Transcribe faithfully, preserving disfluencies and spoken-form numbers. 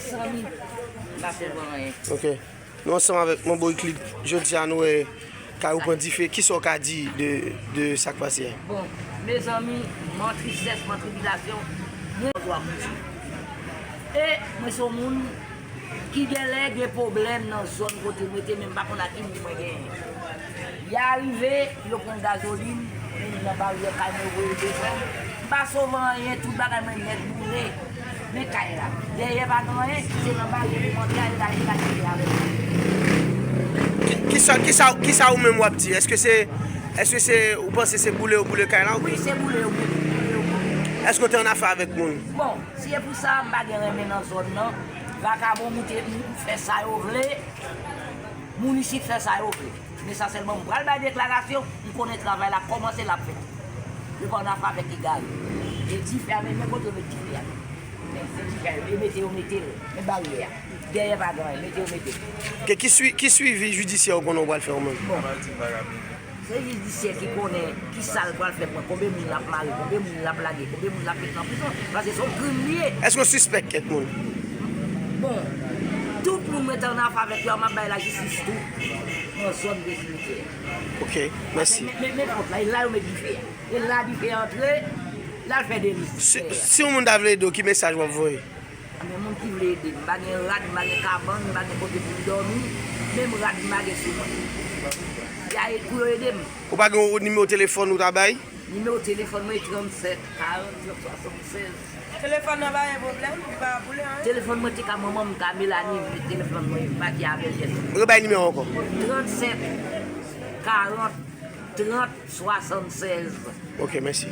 San mil. M pa sèvi anyen. Ok. Nou ansanm avèk Manbo Euclide. Jodi a nou wè kay ou pran dife. Kisa w ka di de, de sa k pase a? Bon, mezanmi, m an tristès, m an tribilasyon, mwen dwa kouri. E mwen se yon moun ki genlè gen pwoblèm nan zòn kote m rete, men m pa konn a ki moun mwen genyen. Y a rive, yo pran gazolin, moun nan baryè kay mwen voye desann. M pa sove anyen, tout bagay mwen nèt boule. Men kay la. Dèyè pa gen anyen, se nan baryè pou m antre, ale lage la kite avè m. Ki- Kisa, kisa, kisa ou menm w ap di? Èske se, èske se, ou panse se boule yo boule kay la? Wi, se boule yo boule, boule yo boule. Èske w te annafè avèk moun? Bon, si e pou sa, m pa gen renmen nan zòn nan. Vakabon moute, moun fè sa yo vle. Moun isit fè sa yo vle. Men sa sèlman, m pral bay deklarasyon, m konnen travay la kòmanse, l ap fèt. Yo pa annafè avèk egare. E dife a, men men kote yo met dife a. Men se dife a, yo mete, yo mete l. Men baryè a. Dèyè pa gen anyen, mete, yo mete l. Ke ki sui- ki swivi jidisyè ou konnen w pral fè ou menm? Bon. Se jidisyè ki konnen ki sa l pral fè mwen, konbyen moun l ap mare, konbyen moun l ap lage, konbyen moun l ap met nan prizon. Paske se yon krim li ye. Èske w sispèk kèk moun? Bon, tout moun mwen te annafè avèk yo, m ap bay lajistis tou. Nan zòn de simitè. Ok, mèsi. Men, men, men kont la, e la yo met dife a. E la dife a antre, l al fè deli. Si, si yon moun ta vle ede w, ki mesaj w ap voye? Men moun ki vle ede m, m pa gen rad, m pa gen kabann, m pa gen kote pou m dòmi, menm rad m pa gen sou mwen. Y a ede pou yo ede m. Ou pa gen yon nimewo telefòn ou ta bay? Nimewo telefòn mwen trannsèt karant swasanntsèz. Telefòn nan pa gen pwoblèm, li pa boule anyen. Telefòn mwen te ka manman m ka Melanie, men telefòn mwen m pa gen avè l yès. Rebay nimewo ankò. Trannsèt karant trant swasanntsèz. Ok, mèsi.